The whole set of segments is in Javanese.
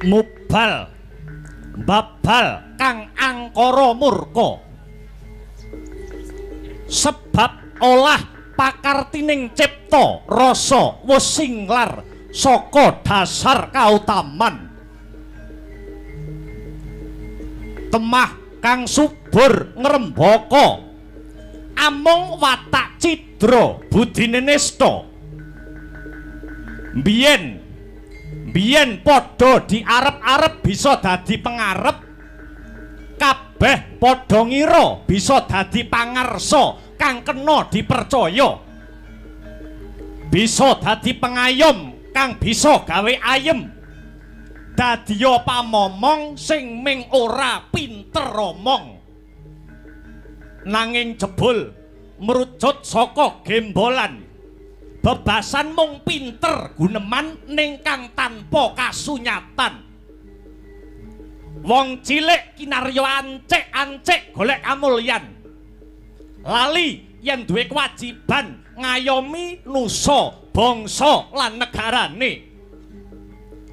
Mubal babal kang angkara murka sebab olah pakartining cipta rasa wis singlar saka dasar kautaman temah kang subur ngrembaka amung watak cidra budine nista. Biyen biyen padha diarep-arep bisa dadi pengarep, kabeh padha ngira bisa dadi pangarsa kang kena dipercaya, bisa dadi pengayom kang bisa gawe ayem, dadiya pamomong sing ming ora pinter omong. Nanging jebul merucut saka gembolan bebasan mung pinter guneman ning kang tanpa kasunyatan. Wong cilik kinarya ancik-ancik golek kamulyan, lali yen duwe kewajiban ngayomi nusa, bangsa lan negarane.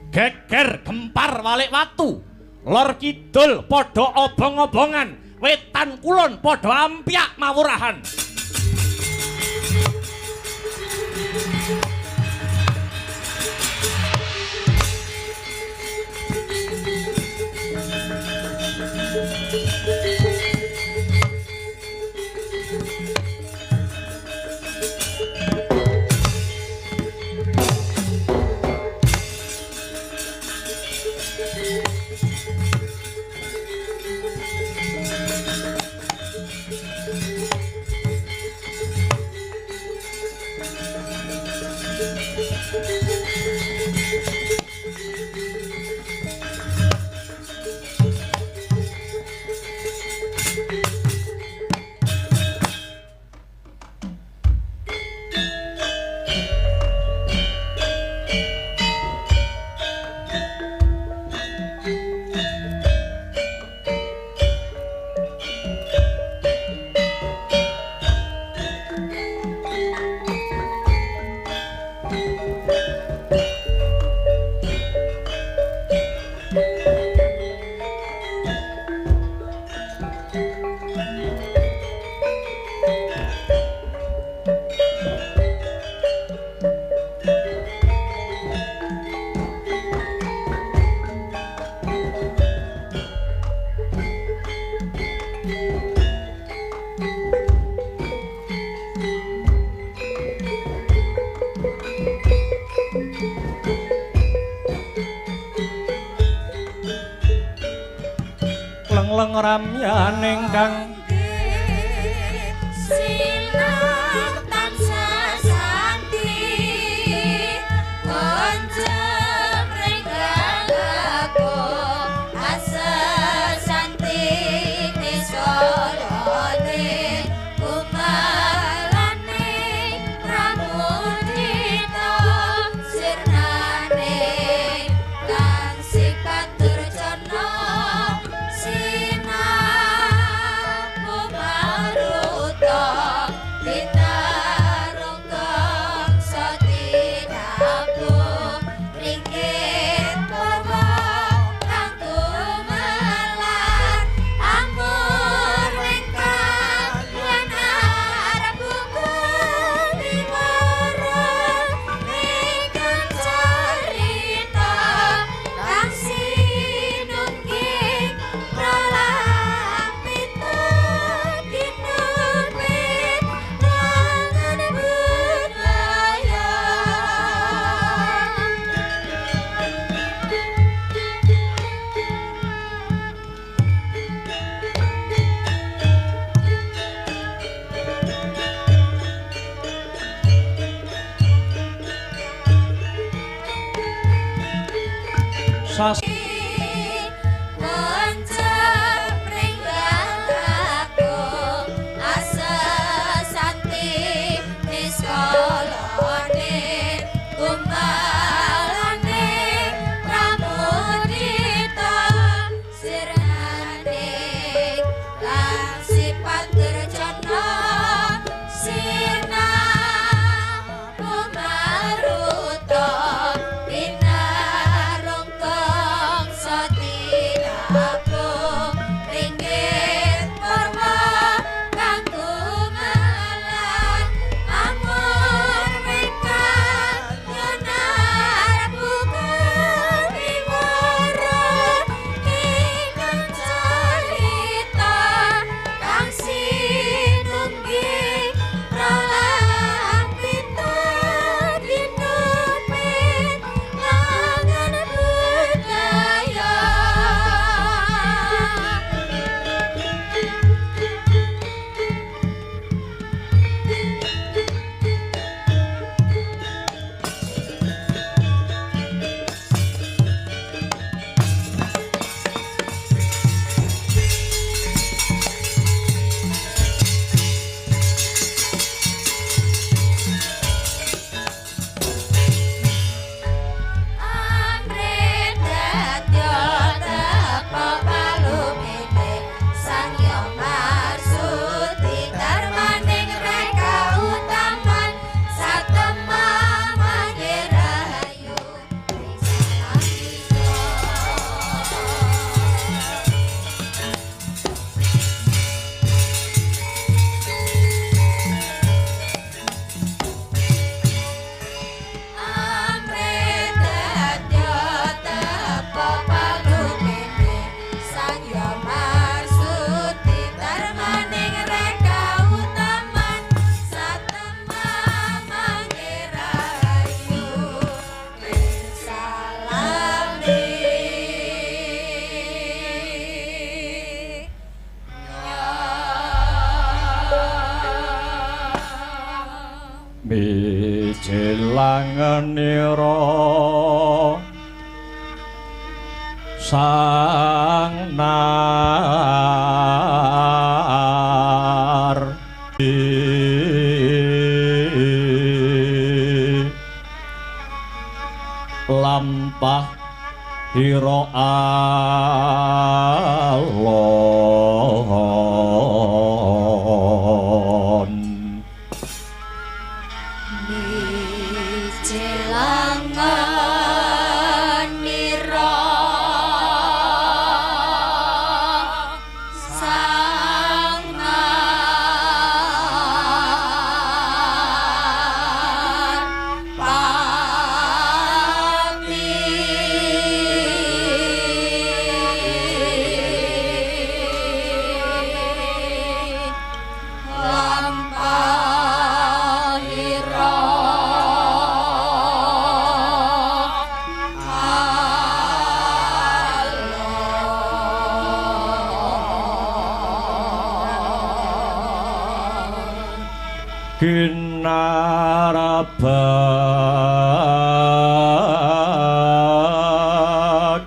Geger gempar walik watu, lor kidul padha obong-obongan, wetan kulon padha ampyak mawurahan. Leng ramyaning kang sinar tansah santi koncem renggang aku asesanti nisolone kumalane pramudita sirnane kang sipat durjana Sas Pinarung kong Mijilangenira sang nar lampah hira alon Mijilangenira sang nar pati lampahira Kinarabak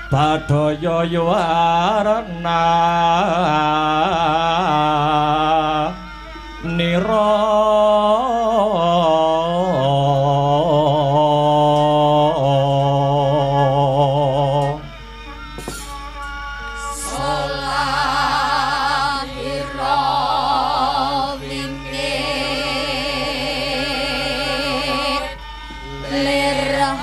Badaya yuwarna nira Solahira wingit lirhap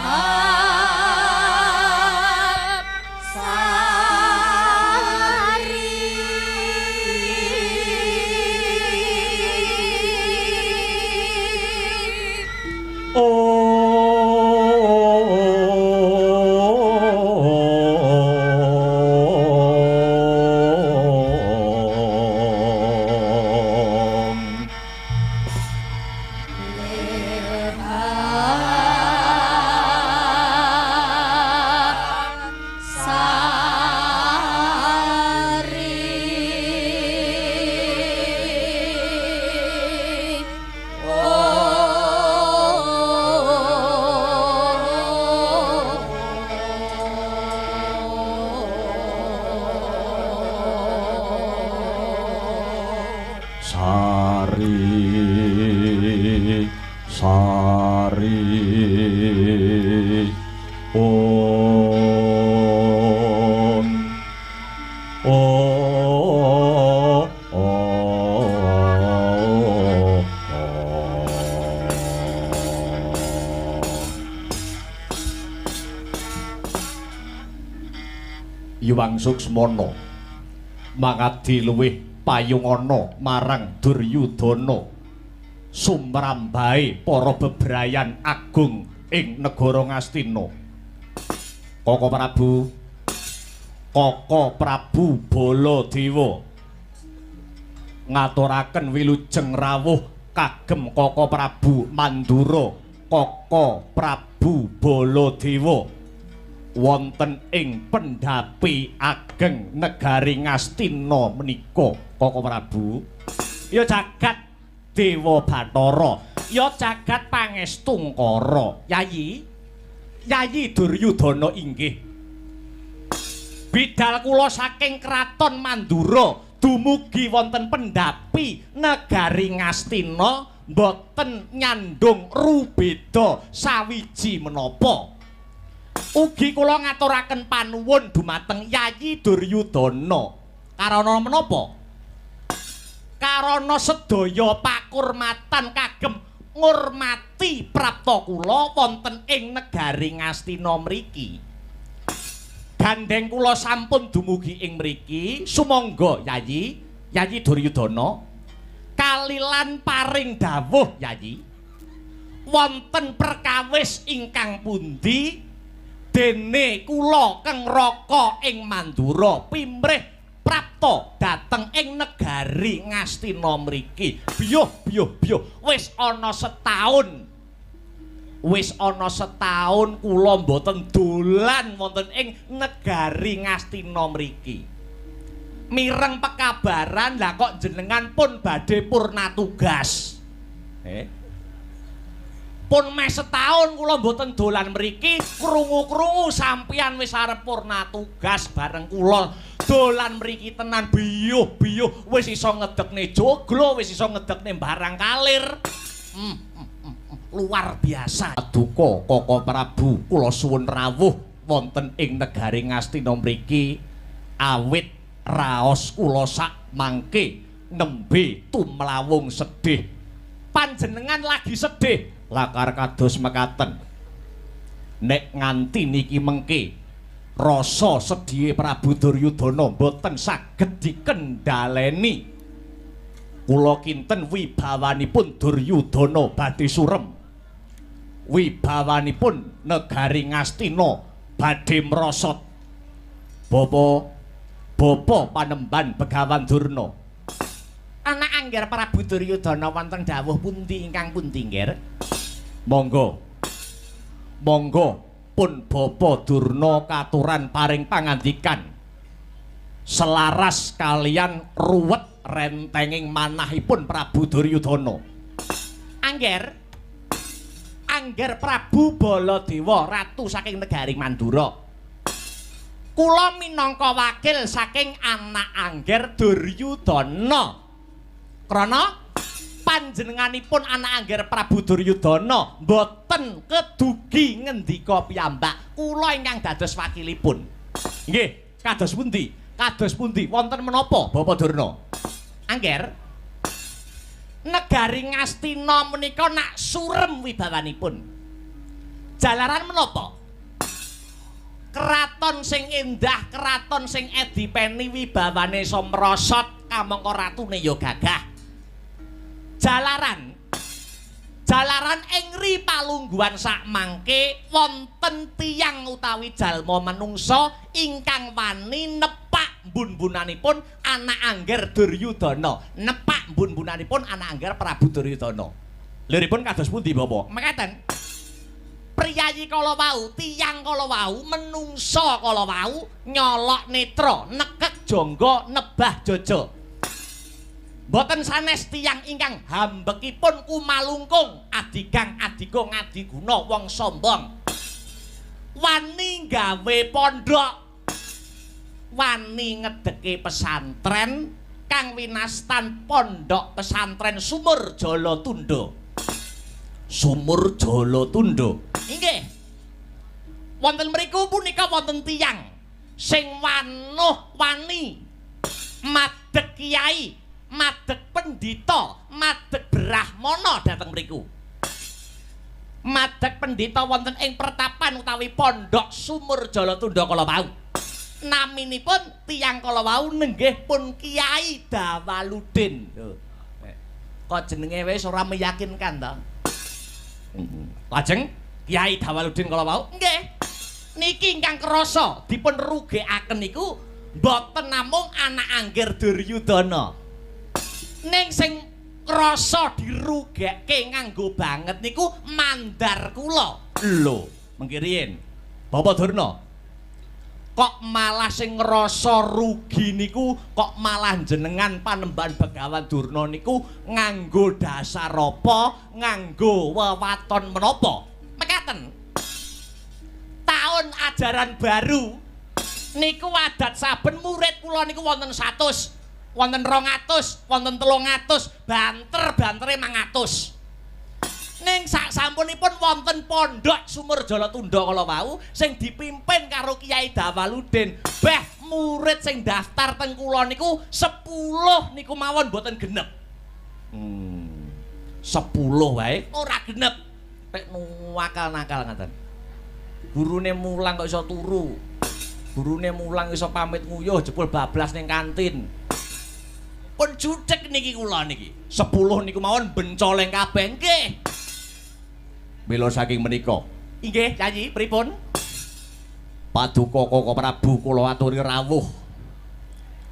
sari Om Lirhap sari Sari sari om om om. Yuwang Suksmana mangadi luwih payungana marang Duryudana sumrambahe para bebrayan agung ing negara Ngastina. Kaka Prabu, Kaka Prabu Baladewa ngaturaken wilujeng rawuh kagem Kaka Prabu Mandura, Kaka Prabu Baladewa wonten ing pendhapi ageng negari Ngastina menika. Kaka Prabu, ya jagat Dewa Bathara, ya jagat Pangestungkara. Yayi, Yayi Duryudana inggih bidal kula saking kraton Mandura dumugi wonten pendhapi negari Ngastina mboten nyandung rubeda sawiji menapa. Ugi kula ngaturaken panuwun dumateng Yayi Duryudana. Karana menapa? Karana sedaya pakurmatan kagem ngurmati prapta kula wonten ing negari Ngastina mriki. Gandeng kula sampun dumugi ing mriki, sumangga Yayi, Yayi Duryudana kalilan paring dawuh Yayi. Wonten perkawis ingkang pundi dene kula keng raka ing Mandura pimrih prapta dhateng ing negari Ngastina mriki. Biyuh biyuh biyuh, wis ana setahun. Wis ana setahun kula mboten dolan wonten ing negari Ngastina mriki. Mireng pekabaran lah kok jenengan pun badhe purna tugas. Pun meh setahun kula mboten dolan mriki, krungu-krungu sampeyan wis arep purna tugas bareng kula. Dolan mriki tenan biyuh-biyuh wis iso ngedekne joglo, wis iso ngedekne barang kalir. Luar biasa. Paduka Koko Prabu, kula suwun rawuh wonten ing negari Ngastina mriki awit raos kula sak mangke nembe tumlawung sedih. Panjenengan lagi sedih. Lakar kados mekaten. Nek nganti niki mengke rasa sedhihe Prabu Duryudana mboten saged dikendhaleni. Kula kinten wibawanipun Duryudana badhe surem. Wibawanipun negari Ngastina badhe mrosot. Bapa panemban Begawan Durna. Anak angger Prabu Duryudana wonten dawuh pundi ingkang pundi nggih? Monggo. Monggo pun Bapa Durna katuran paring pangandikan. Selaras kalian ruwet rentenging manahipun Prabu Duryudana. Angger Angger Prabu Baladewa ratu saking negari Mandura. Kula minangka wakil saking anak angger Duryudana. Krana panjenenganipun anak angger Prabu Duryudana mboten kedugi ngendika piyambak, kula ingkang dados wakilipun. Nggih, kados pundi? Kados pundi? Wonten menapa Bapak Durna? Angger negari Ngastina menika nak surem wibawanipun. Jalaran menapa? Keraton sing endah, keraton sing edipeni wibawane iso mrosot kamangka ratune ya gagah. Jalaran ing ri palungguhan sakmangke wonten tiyang utawi jalma manungsa ingkang wani nepak mbun-mbunanipun anak angger Duryudana, nepak mbun-mbunanipun anak angger Prabu Duryudana. Liripun kados pundi Bapak? Mekaten. Priyayi kala wau, tiyang kala wau, menungsa kala wau nyolok netra, nekek jangga, nebah jaja. Mboten sanes tiyang ingkang hambekipun kumalungkung, adigang adiga ngadiguna wong sombong. Wani gawe pondok, wani ngedeke pesantren kang winastan Pondok Pesantren Sumur Jala Tundha. Sumur Jala Tundha. Inggih. Wonten mriku punika wonten tiyang sing wanuh wani madeg kiai, madeg pendhita, madeg brahmana dhateng mriku. Madeg pendhita wonten ing pertapan utawi Pondok Sumur Jala Tundha kala wau. Naminipun tiyang kala wau nenggih pun Kiai Dawaludin. Lho. Kok jenenge wis ora meyakinkan to? Lajeng Kiai Dawaludin kala wau nggih. Niki ingkang krasa dipun rugekaken niku mboten namung anak angger Duryudana. Ning sing krasa dirugekke nganggo banget niku mandar kula. Lho, mengki riyin. Bapak Durna. Kok malah sing ngrasa rugi niku kok malah jenengan panembahan Begawan Durna niku nganggo dasar apa, nganggo wewaton menapa? Mekaten. Taun ajaran baru niku adat saben murid kula niku wonten 100, wonten 200, wonten 300, banter-bantere 500. Ning sak sampunipun wonten Pondok Sumur Jala Tundha kala wau sing dipimpin karo Kiai Dawaludin. Beh, murid sing daftar teng kula niku 10 niku mawon mboten genep. 10 wae ora genep. Tek nakal-nakal ngaten. Gurune mulang kok iso turu. Gurune mulang iso pamit nguyuh jebul bablas ning kantin. Pun judhek niki kula niki. 10 niku mawon bencoleng kabeh nggih. Mila saking menika. Inggih, Kyai, pripun? Paduka Koko Prabu kula aturi rawuh.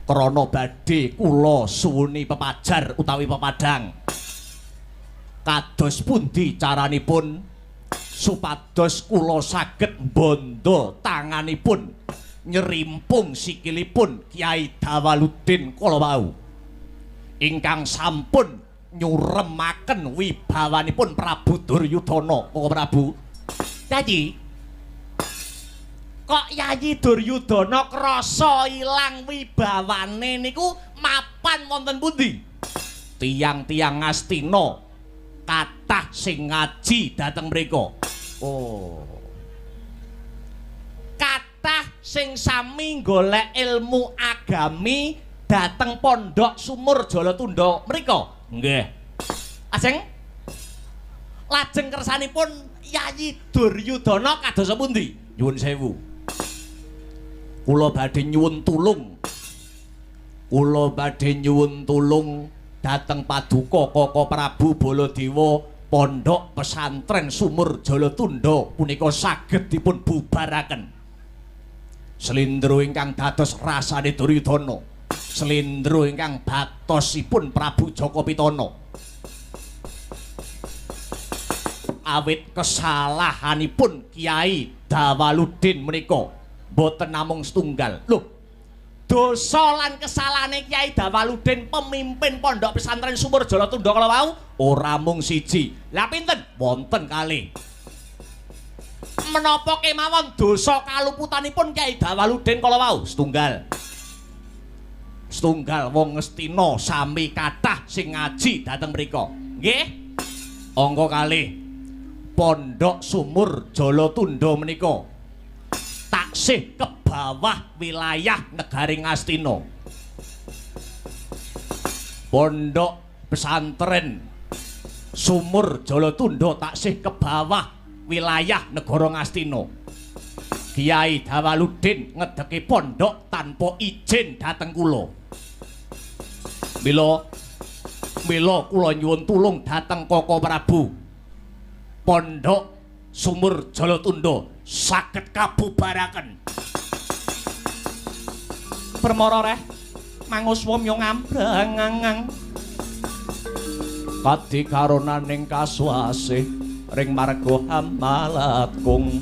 Krana badhe kula suwuni pepajar utawi pepadang. Kados pundi caranipun supados kula saged mbandha tanganipun nyerimpung sikilipun Kiai Dawaludin kala wau. Ingkang sampun Nyuremaken wibawanipun Prabu Duryudana. Koko Prabu. Yayi. Kok Yayi Duryudana krasa ilang wibawane niku mapan wonten pundi? Tiyang-tiyang Ngastina kathah sing ngaji dhateng mriku. Oh. Kathah sing sami golek ilmu agami dhateng Pondok Sumur Jalatunda mriku. Nggih. Lajeng lajeng kersanipun Yayi Duryudana kados pundi? Nyuwun sewu. Kula badhe nyuwun tulung. Kula badhe nyuwun tulung dhateng paduka Koko Prabu Baladewa Pondok Pesantren Sumur Jalatunda punika saged dipun bubaraken. Slendro ingkang dados rasane Duryudana, slendro ingkang batosipun Prabu Jaka Pitana. Awit kesalahanipun Kiai Dawaludin menika mboten namung setunggal. Lho, dosa lan kesalahane Kiai Dawaludin pemimpin Pondok Pesantren Sumur Jalatunda kala wau ora mung siji. Lah pinten? Wonten kalih. Menapa kemawon dosa kaluputanipun Kiai Dawaludin kala wau? Setunggal. Setunggal wong Ngastina sami kathah sing ngaji dhateng mriku. Nggih. Angka kalih Pondok Sumur Jalatunda menika taksih ke bawah wilayah negari Ngastina. Pondok Pesantren Sumur Jalatunda taksih ke bawah wilayah negara Ngastina. Kiai Dawaludin ngedeki pondok tanpa izin dhateng kula. Mila mila kula nyuwun tulung dhateng Koko Prabu. Pondok Sumur Jalatunda saged kabubaraken. Permara reh manguswa myo ngambrang. Kadi karonaning kasuasih ring marga hamalatkung.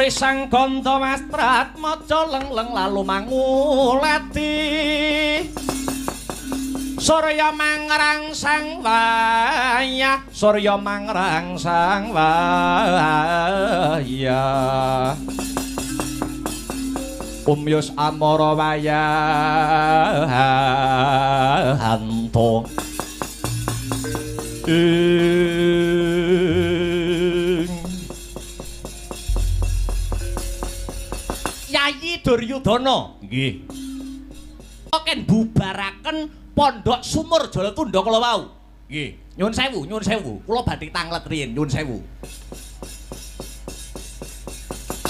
Risang ganda mastrat maca lengleng lalu mangulati. Surya mangrangsang wayah, surya mangrangsang wayah. Umyus amara wayahanto. Yayi Duryudana. Nggih. Ken bubaraken Pondok Sumur Jalatunda kala wau. Nggih. Nyuwun sewu, nyuwun sewu. Kula badhe tanglet riyin, nyuwun sewu.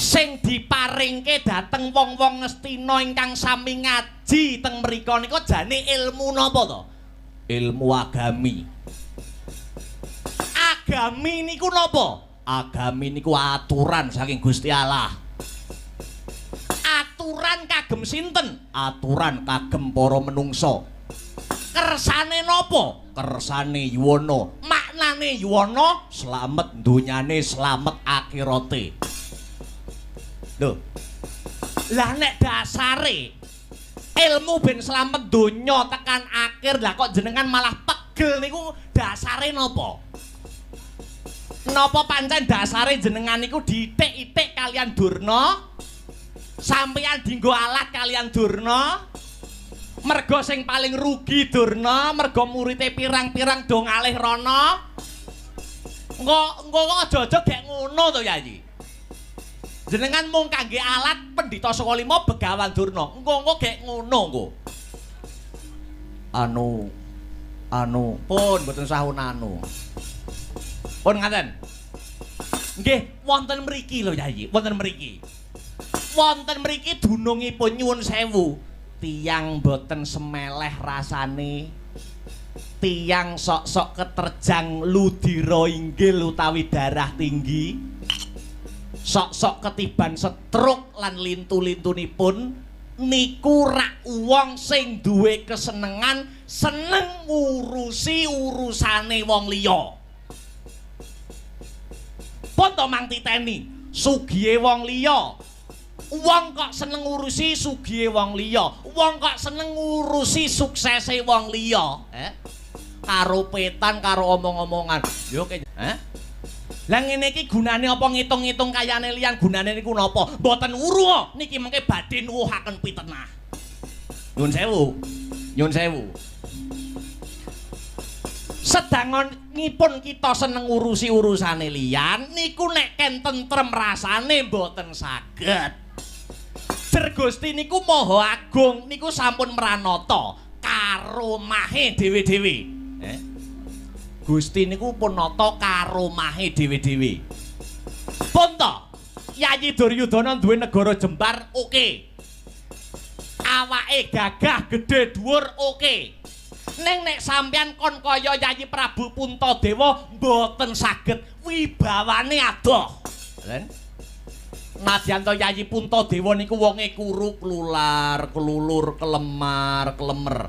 Sing diparingke dhateng wong-wong Ngastina ingkang sami ngaji teng mriku nika jane ilmu napa to? Ilmu agami. Agami niku napa? Agami niku aturan saking Gusti Allah. Aturan kagem sinten? Aturan kagem para menungsa. Kersane napa? Kersane yuwana. Maknane yuwana slamet donyane, slamet akhirate. Lho. Lah nek dasare ilmu ben slamet donya tekan akhir, lah kok jenengan malah pegel niku dasare napa? Napa pancen dasare jenengan niku diitik-itik kalian Durna? Sampeyan dinggo alat kalian Durna? Mergo sing paling rugi Durna, mergo murite pirang-pirang do ngalih rono. Engko engko aja-aja gek ngono to, Yayi. Jenengan mung kangge alat Pendhita Saka Lima Begawan Durna. Engko-engko gek ngono engko. Anu anu pun mboten sahun anu. Pun ngaten. Nggih, wonten mriki lho Yayi, wonten mriki. Wonten mriki dunungipun nyuwun sewu. Tiyang boten semeleh rasane, tiyang sok-sok keterjang ludira inggil utawi darah tinggi, sok-sok ketiban stroke lan lintu-lintunipun niku rak wong sing duwe kesenengan seneng ngurusi urusane wong liya. Pun to mang titeni sugihe wong liya, Wong kok seneng ngurusi sugihe wong liya, wong kok seneng ngurusi suksese wong liya, Karo petan, karo omong-omongan. Yo ke, Lah ngene iki gunane apa ngitung-ngitung kayane liyan, gunane niku napa? Mboten weruh niki mengke badhe nuwuhaken pitenah. Nyun sewu. Nyun sewu. Sedangonipun kita seneng ngurusi urusane liyan niku nek ken tentrem rasane mboten saged. Jer Gusti niku Maha Agung niku sampun mranata karomahe dhewe-dhewe. Gusti niku pun nata karomahe dhewe-dhewe. Pun to, Yayi Duryudana duwe negara jembar oke. Awake gagah gedhe dhuwur oke. Ning nek sampeyan kon kaya Yayi Prabu Puntadewa mboten saged, wibawane adoh. Lha nadyan to Yayi Puntadewa niku wonge kuru klular, klulur, kelemar, klemer.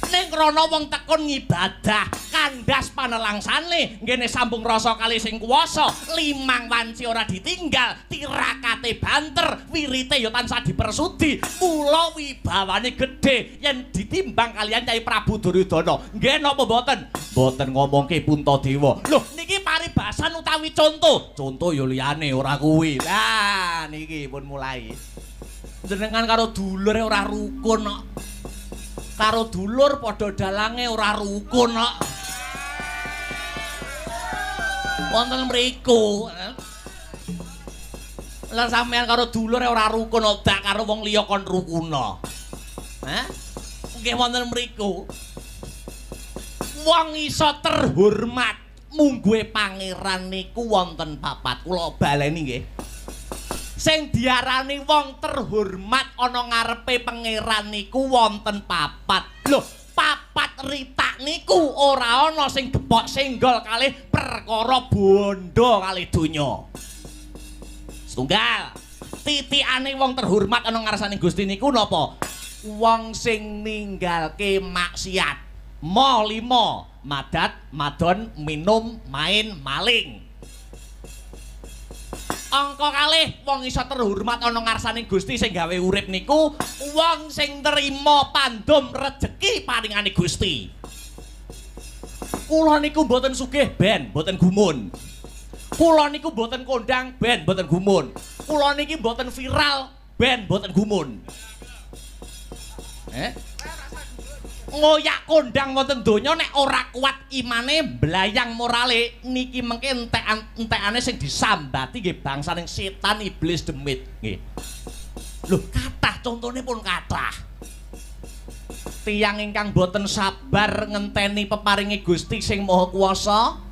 Ning krana wong tekun ngibadah, kandhas panelangsane, ngene sambung rasa kali sing kuwasa, limang wanci ora ditinggal, tirakate banter, wirite ya tansah dipersudi, mula wibawane gedhe yen ditimbang kaliyan Kyai Prabu Duryudana. Nggih napa mboten? Mboten ngomongke Puntadewa. Lho niki paribasan utawi conto. Conto ya liyane ora kuwi. Lah niki pun mulai. Jenengan karo dulure ora rukun kok. Karo dulur padha dalange ora rukun kok. Wonten mriku. Lah sampean karo dulur ora rukun dak karo wong liya kon rukuna. Hah? Nggih wonten mriku. Wong iso terhormat mungguhe pangeran niku wonten papat. Kula baleni nggih. Sing diarani wong terhormat ana ngarepe pangeran niku wonten papat. Lho, papat ritak niku ora ana sing gepok senggol kalih perkara bondo kalih donya. Setunggal, titikane wong terhormat ana ngarsane Gusti niku napa? Wong sing ninggalke maksiat. Ma lima, madat, madon, minum, main, maling. Angka kalih wong iso terhormat ana ngarsane Gusti sing gawe urip niku wong sing trima pandum rejeki paringane Gusti. Kula niku mboten sugih ben, mboten gumun. Kula niku mboten kondang ben, mboten gumun. Kula niki mboten viral ben, mboten gumun. Ngoyak kondang wonten donya nek ora kuat imane mblayang morale niki mengke entekan-entekane sing disambati nggih bangsaning setan iblis demit nggih. Lho kathah contone pun kathah. Tiyang ingkang boten sabar ngenteni peparinge Gusti sing Maha Kuwasa,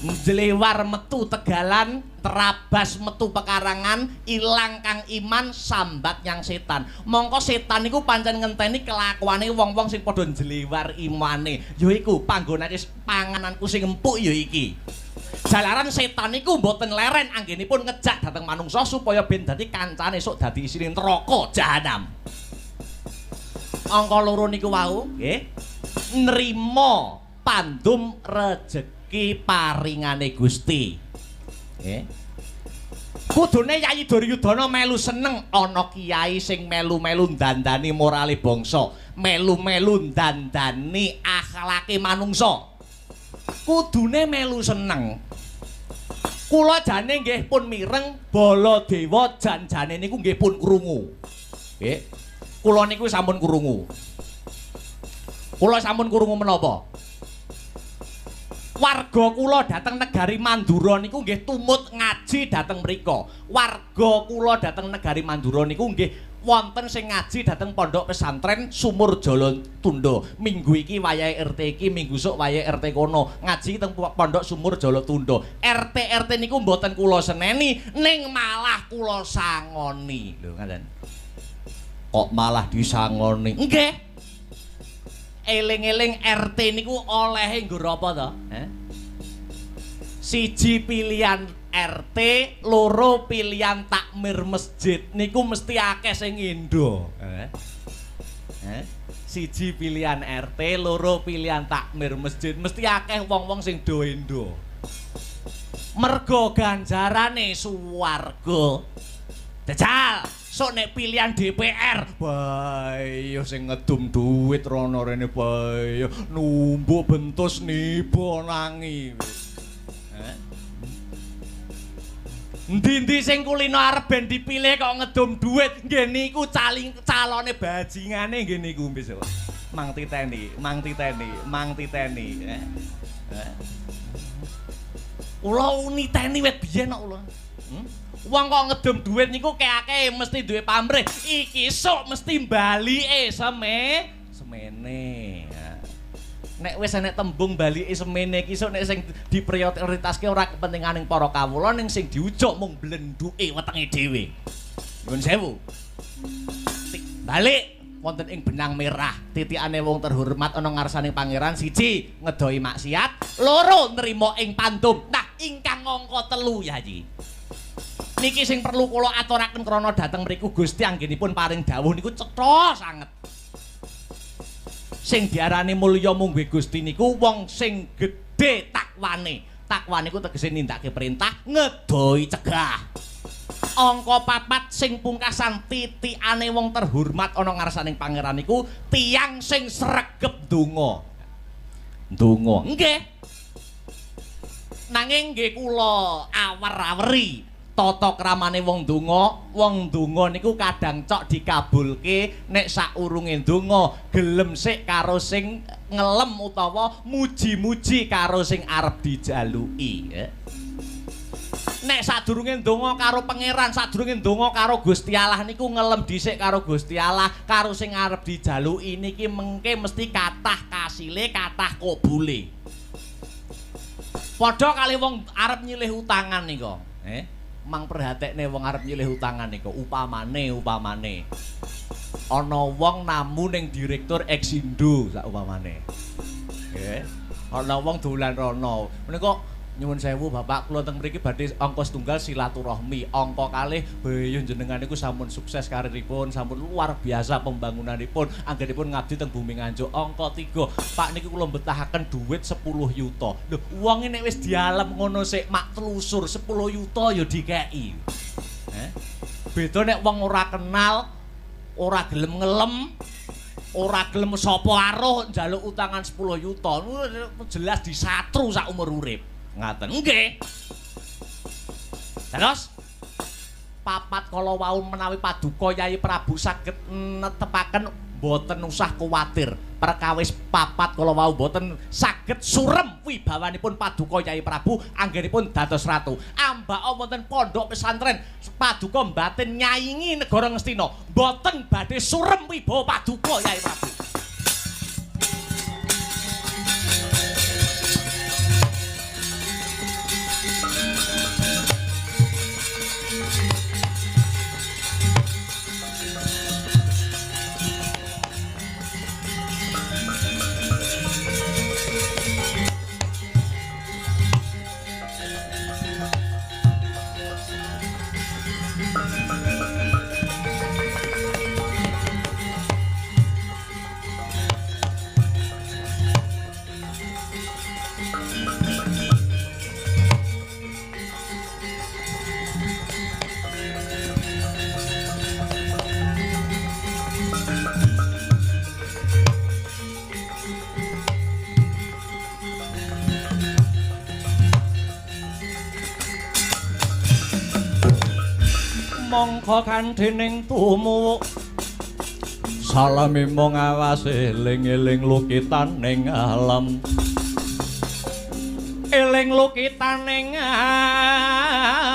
njlewar metu tegalan, terabas metu pekarangan, ilang kang iman sambat nyang setan. Mongko setan niku pancen ngenteni kelakuane wong-wong sing padha njlewar imane. Ya iku panggonane pangananku sing empuk ya iki. Jalaran setan niku mboten leren anggenipun ngejak dhateng manungsa supaya ben dadi kancane esuk dadi isine neraka jahanam. Angka loro niku wau nggih nrima pandum rejeki paringane Gusti. Nggih. Kudune Yayi Duryudana melu seneng ana kiai sing melu-melu ndandani morale bangsa, melu-melu ndandani akhlake manungsa. Kudune melu seneng. Kula jane nggih pun mireng Baladewa jan-jane niku nggih pun krungu. Nggih. Kula niku sampun krungu. Kula sampun krungu menapa? Warga kula dhateng negari Mandura niku nggih tumut ngaji dhateng mriku. Warga kula dhateng negari Mandura niku nggih wonten sing ngaji dhateng pondok pesantren Sumur Jala Tunda. Minggu iki wayahe RT iki, minggu sok wayahe RT kono. Ngaji teng pondok Sumur Jala Tunda. RT-RT niku mboten kula seneni, ning malah kula sangoni. Lho ngaten. Kok malah disangoni? Nggih. Eling-eling RT niku olehe nggo apa to? Siji pilihan RT, loro pilihan takmir masjid niku mesti akeh sing ngendo. Siji pilihan RT, loro pilihan takmir masjid mesti akeh wong-wong sing do endo. Mergo ganjarane suwarga. Jajal, sok nek pilihan DPR, bayo sing ngedum duit rono rene bayo numbuk bentus nibo nangi. Endi-endi sing kulino arep ben dipilih kok ngedum duit, nggih niku calone bajingane nggih niku besok. Mang titeni, mang titeni, mang titeni. Kula niteni wit biyen kok kula. Wong kok ngedum duit niku keake mesti duwe pamrih. Iki sok mesti balike semene. Nek wis enek tembung balike semene iki sok nek sing diprioritaske ora kepentinganing para kawula ning sing diujuk mung blenduke wetenge dhewe. Nyuwun sewu. Balik wonten ing benang merah, titikane wong terhormat ana ngarsaning pangeran siji ngedohi maksiat, loro nrimo ing pandum. Nah, ingkang angka 3 ya Haji. Niki sing perlu kula aturaken krana dhateng mriku Gusti anggenipun paring dawuh niku cetha sanget. Sing diarani mulya mungguhe Gusti niku wong sing gedhe takwane. Takwane iku tegese nindakake perintah, ngedohi cegah. Angka 4 sing pungkasan titikane wong terhormat ana ngarsaning pangeran niku tiyang sing sregep ndonga. Ndonga. Nggih. Nanging nggih kula awer-aweri tata kramane wong ndonga, wong ndonga niku kadang cok dikabulke nek saurunge ndonga gelem sik karo sing ngelem utawa muji-muji karo sing arep dijaluki. Nek sadurunge ndonga karo pangeran, sadurunge ndonga karo Gusti Allah niku ngelem dhisik karo Gusti Allah, karo sing arep dijaluki niki mengke mesti kathah kasile, kathah kobule. Padha kali wong arep nyilih utangan nika, Mang perhatekne wong arep nyilih utangan nika, upamane ana wong namu ning direktur Exindo sak upamane. Nggih. Ana wong dolan rono. Menika nyuwun sewu Bapak, kula teng mriki badhe angka setunggal silaturahmi, angka kalih bayu jenengan niku sampun sukses kariripun, sampun luar biasa pembangunanipun, anggenipun ngabdi teng bumi Nganjuk. Angka 3, Pak niku kula betahaken dhuwit 10 yuta. Lho, wong nek wis dialem ngono sik mak tlusur 10 yuta ya dikeki. Beda nek wong ora kenal, ora gelem ngelem, ora gelem sapa aruh njaluk utangan 10 yuta, jelas disatru sak umur urip. Ngaten. Nggih. Terus papat kala wau menawi paduka Yai Prabu saged netepaken mboten usah kuwatir. Perkawis papat kala wau mboten saged surem wibawanipun paduka Yai Prabu anggenipun dados ratu. Ambaka wonten pondok pesantren paduka mbatin nyaingi negara Ngastina, mboten badhe surem wibawa paduka Yai Prabu. Mongko kandhening tumuwuk salami mung awase eling-eling lukitaning alam, eling lukitaning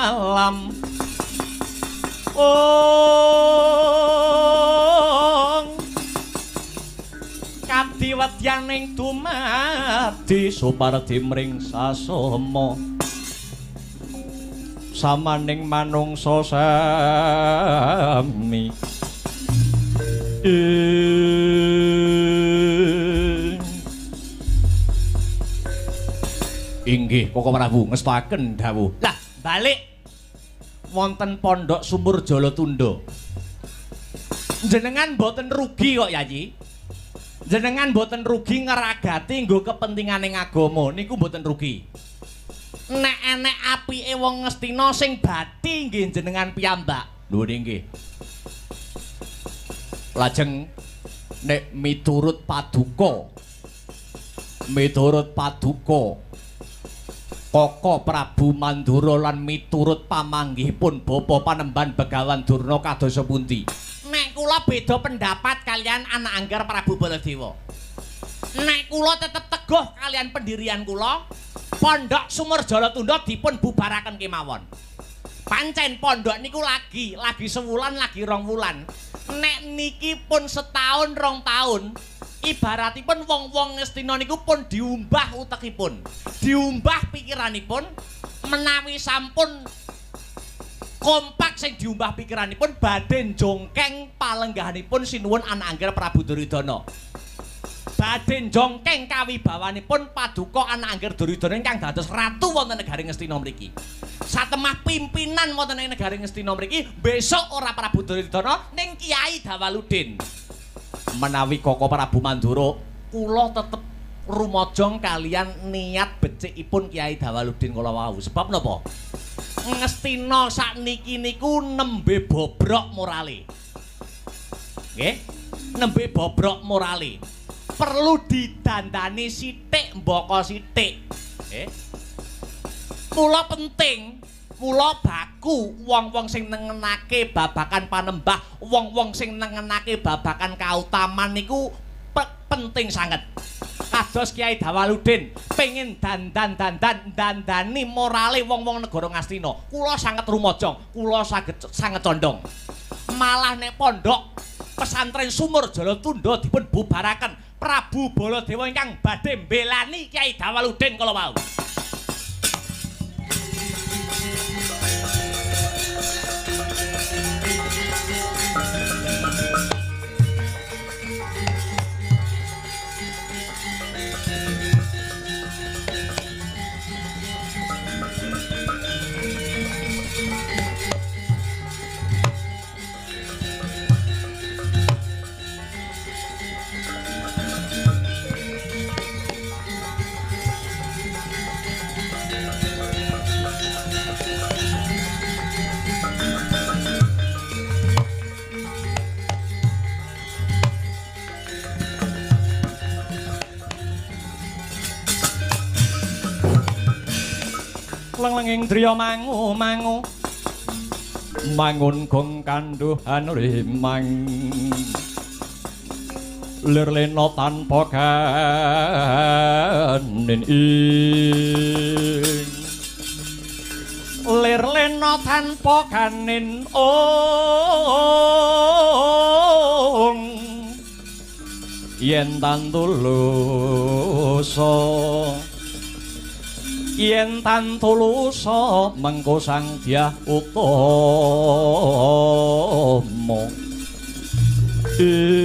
alam. Ong kadiwedyaning dumadi supardi mring sasama samaning manungsa sami. Inggih Koko Prabu ngestaken dawuh. Lah balik wonten pondok Sumur Jalatunda. Jenengan mboten rugi kok Yayi. Jenengan mboten rugi ngeragati nggo kepentinganing agama niku mboten rugi. Nek enek apike wong Ngastina sing bathi nggih jenengan piyambak. Nuwun inggih. Lajeng nek miturut paduka, miturut paduka Koko Prabu Mandura lan miturut pamanggihipun Bapa Panembahan Begawan Durna kadosa pundi? Nek kula beda pendapat kalian anak angger Prabu Baladewa. Nek kula tetep teguh kalian pendirian kula, Pondok Sumur Jalatunda dipun bubaraken kemawon. Pancen pondok niku lagi sewulan, lagi rong wulan. Nek niki pun setahun rong tahun, ibaratipun wong-wong Ngastina niku pun diumbah utekipun, diumbah pikiranipun, menawi sampun kompak sing diumbah pikiranipun badhe njongkeng palenggahanipun sinuwun anak angger Prabu Duryudana. Badhe njongkeng kawibawanipun paduka anak angger Duryudana ingkang dados ratu wonten negari Ngastina mriki. Satemah pimpinan wonten ing negari Ngastina mriki besok ora Prabu Duryudana ning Kiai Dawaludin. Menawi Koko Prabu Mandura, kula tetep rumajang kalian niat becikipun Kiai Dawaludin kala wau. Sebab napa? Ngastina sakniki niku nembe bobrok morale. Nggih, nembe bobrok morale. Perlu didandani sithik mbaka sithik. Nggih. Mula penting, mula baku wong-wong sing nengenake babakan panembah, wong-wong sing nengenake babakan kautaman niku penting sanget. Kados Kiai Dawaludin pengin dandan-dandan dandani morale wong-wong negara Ngastina. Kula sanget rumajang, kula sanget condong. Malah nek pondok pesantren Sumur Jalatunda dipun bubaraken, Prabu Baladewa ingkang badhe mbelani Kiai Dawaludin kala wau. Lenging driya mangu mangu mangun gong kanduhan rimang lir lena tanpa ganin ing lir lena tanpa ganin ong yen tantulusa yen tantulusa mengko Sang Dyah Utama ing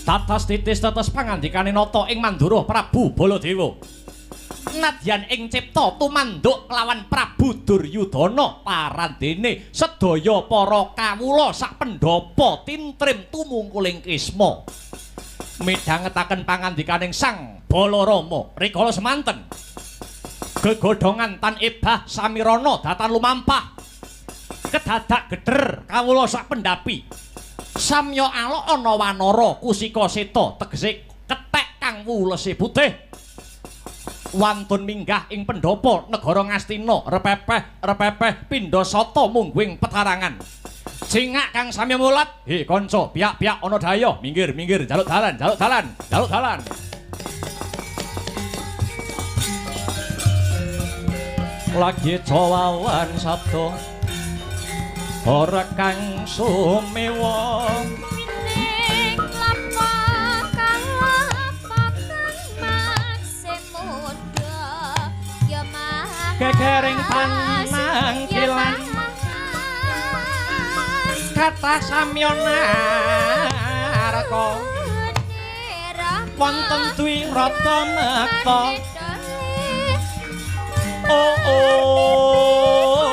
tatas titis tetes pangandikane nata ing Mandura Prabu Baladewa. Nadyan ing cipta tumanduk kelawan Prabu Duryudana parandene sedaya para kawula sak pendhapa tintrim tumungkuling kisma. Midhangetaken pangandikaning Sang Balarama rikala semanten gegodhongan tan ebah samirana datan lumampah kedadak geder kawula sak pendhapi samya alok ana wanara kusika seta tegese kethek kang wulese putih wantun minggah ing pendhapa negara Ngastina repepeh repepeh pindha sata mungguing petarangan. Cingak kang samya mulat, he kanca piak-piak ana daya, minggir minggir jaluk dalan jaluk dalan jaluk dalan. Lagi cawawan sabda ora kang sumewa ning lapak kang makse muda ya mas gegering panangkilan kathah samya naraka wonten dwi rata mekta oh oh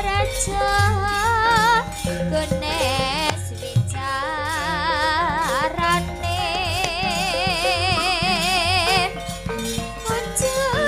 raja gones wicarane ujung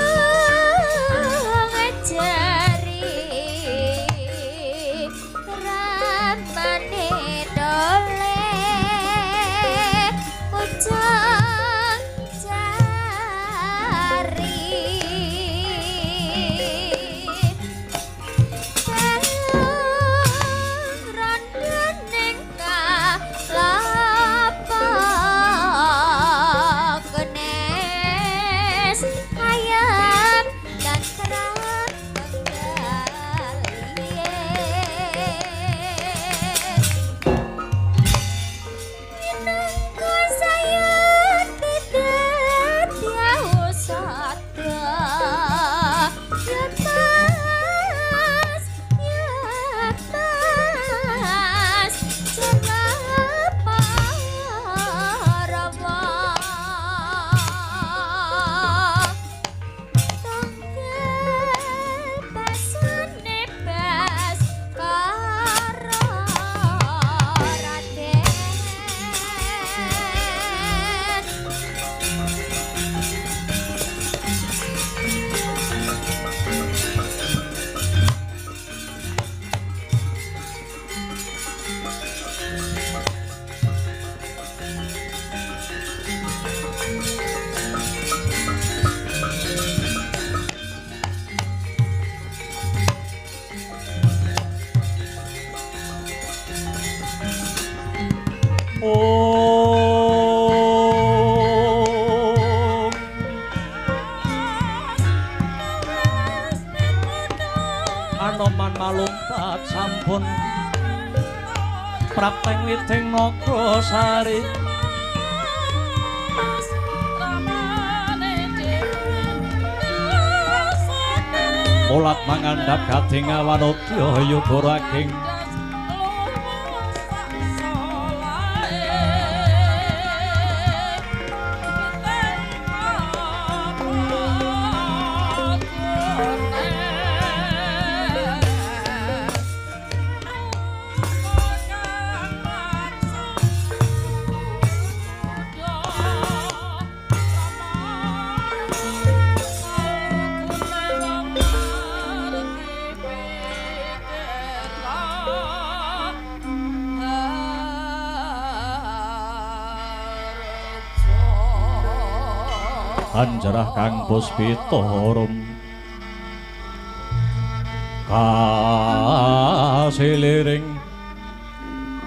lumpat sampun prapteng witing nagasari. Mulat mangandhap gading awanodya yoga raging anjarah kang puspita rum kasiliring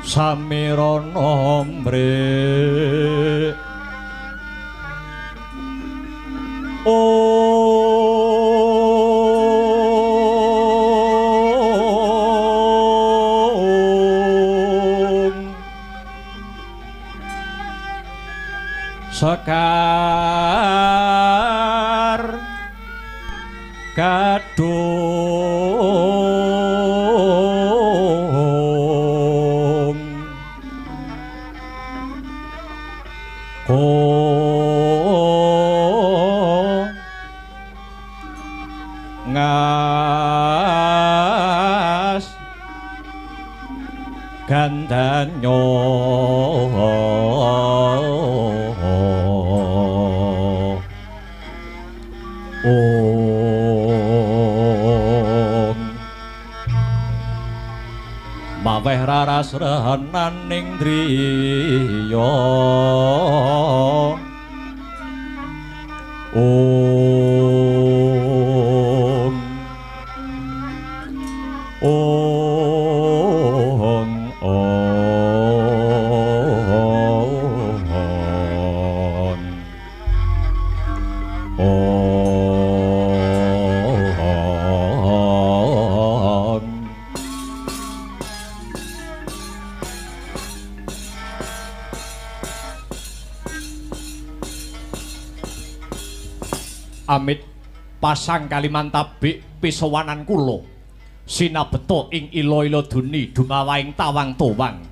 samirana mrik. Om Sekar kadung ko ngas gandanyo. Om maweh raras rehenaning driya. Om Om Om Om. Amit pasang Kalimantabik pisowanan kula sinabeta ing ila-ila duni dumawaing tawang towang.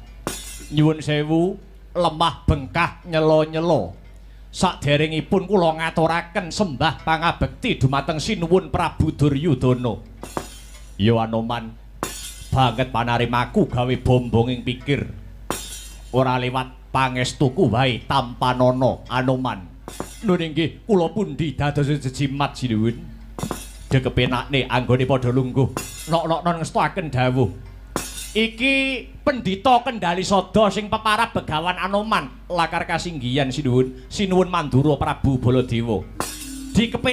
Nyuwun sewu lemah bengkah nyela-nyela. Saderengipun kula ngaturaken sembah pangabekti dumateng sinuwun Prabu Duryudana. Ya Anoman, banget panarimaku gawe bombong ing pikir. Ora liwat pangestuku wae tampanana Anoman. Nun inggih kula pundi dados jejimat sinuwun. Dekepenakne anggone padha lungguh nok-noknon ngestoaken dawuh. Iki pendhita Kendali Sada sing peparab Begawan Anoman lakar kasinggihan sinuwun, sinuwun Mandura Prabu Baladewa. Dikepen